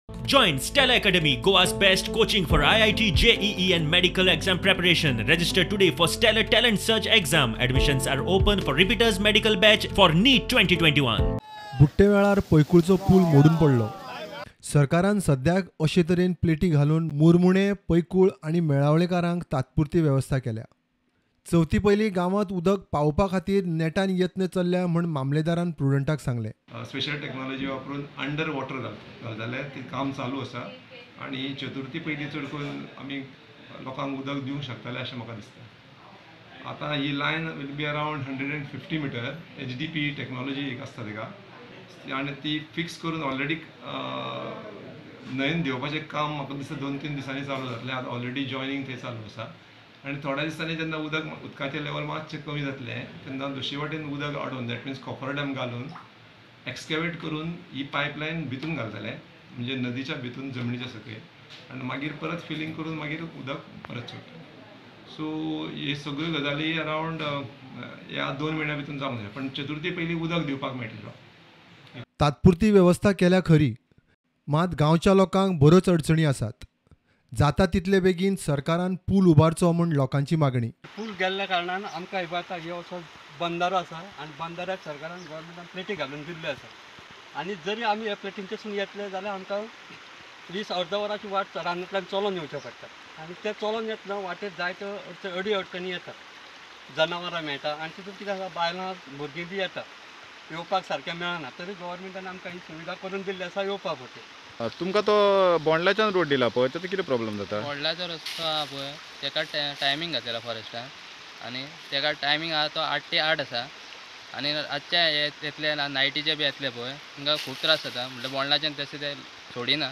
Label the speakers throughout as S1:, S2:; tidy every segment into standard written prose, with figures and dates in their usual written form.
S1: Join Stella Academy, Goa's best coaching for IIT, JEE, and medical exam preparation. Register today for Stellar Talent Search exam. Admissions are open for repeaters medical batch for NEET 2021.
S2: बुडटे वेळार पैकूळचो पूल मोडून पडलो. सरकारान सद्याक अशे तरेन प्लेटी घालून मुरमुणे, पैकूळ आनी मेळावळेकारांक तात्पुरती वेवस्था केल्या. चवथी पयलीं गांवांत उदक पावोवपा खातीर नेटान यत्न चल्ल्या म्हूण मामलेदारान प्रुडंटाक सांगलें.
S3: स्पेशल टेक्नॉलॉजी वापरून अंडर वॉटर घालताले, ते काम चालू आसा आनी चतुर्थी पयलीं चड करून आमी लोकांक उदक दिवंक शकतले अशें म्हाका दिसता. आतां ही line will be around 150 meter HDP technology एक आसता तेका आनी ती फिक्स करून ऑलरेडी न्हंयेन देंवपाचें काम म्हाका दिसता 2-3 दिसांनी चालू जातलें. आतां ऑलरेडी जॉयनींग थंय चालू आसा आनी थोड्या दिसांनी जेन्ना उदकाचें लेवल मातशें कमी जातलें तेन्ना दुसरे वाटेन उदक आडोवन, that means coffer dam घालून एक्सकेवेट करून ही पायपलायन भितून घालतले, म्हणजे नदीच्या भितून जमनीच्या सकयल, आनी मागीर परत फिलींग करून मागीर उदक परत सोडटले. सो हे सगळ्यो गजाली अरावंड ह्या 2 म्हयन्या भितून जावंक जाय, पण चतुर्थी पयलीं उदक दिवपाक मेळटलो.
S2: तात्पुरती वेवस्था केल्या खरी, मात गांवच्या लोकांक बऱ्योच अडचणी आसात. जाता तितले बेगीन सरकारान पूल उबारचो म्हूण लोकांची मागणी.
S4: पूल गेल्ल्या कारणान आमकां आतां हे असो बंदारो आसा आनी बंदाऱ्याक सरकारान गव्हर्मेंटान प्लेटी घालून दिल्ल्यो आसा आनी जरी आमी ह्या प्लेटींच्यासून येतले जाल्यार आमकां 20 अर्द वराची वाट रानांतल्यान चलोन येवचें पडटा आनी ते चलोन येतना वाटेर जायत्यो अडी अडचणी येता, जनावरां मेळटा आनी तितून कितें आसा, बायलां भुरगीं बी येता, येवपाक सारकें मेळना. तरी गव्हर्मेंटान आमकां ही सुविधा करून दिल्ली आसा येवपा खातीर.
S5: तुमकां तो बोंडलाच्यान रोड दिला पळय, ताचो कितें प्रॉब्लम जाता?
S6: बोंडलाचो रस्तो आहा पळय तेका टायमींग घातलेला फॉरेस्टान आनी तेका टायमींग आहा तो 8 ते 8 आसा आनी रातचे येतले नायटीचे बी येतले पळय तांकां खूब त्रास जाता. म्हणल्यार बोंडलाच्यान तशें ते सोडिना,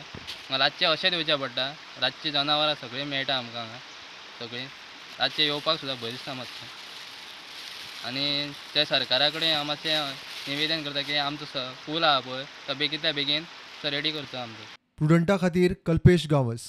S6: रातचें अशेंच येवचें पडटा. रातचीं जनावरां सगळीं मेळटा आमकां हांगा, सगळीं रातचें येवपाक सुद्दां भंय दिसता मातशें. आनी ते सरकारा कडेन हांव मातशें निवेदन करता की आमचो पूल आहा पळय तो बेगींतल्या बेगीन रेडी करचो आमचो.
S2: प्रुडंटा खातीर कल्पेश गांवस.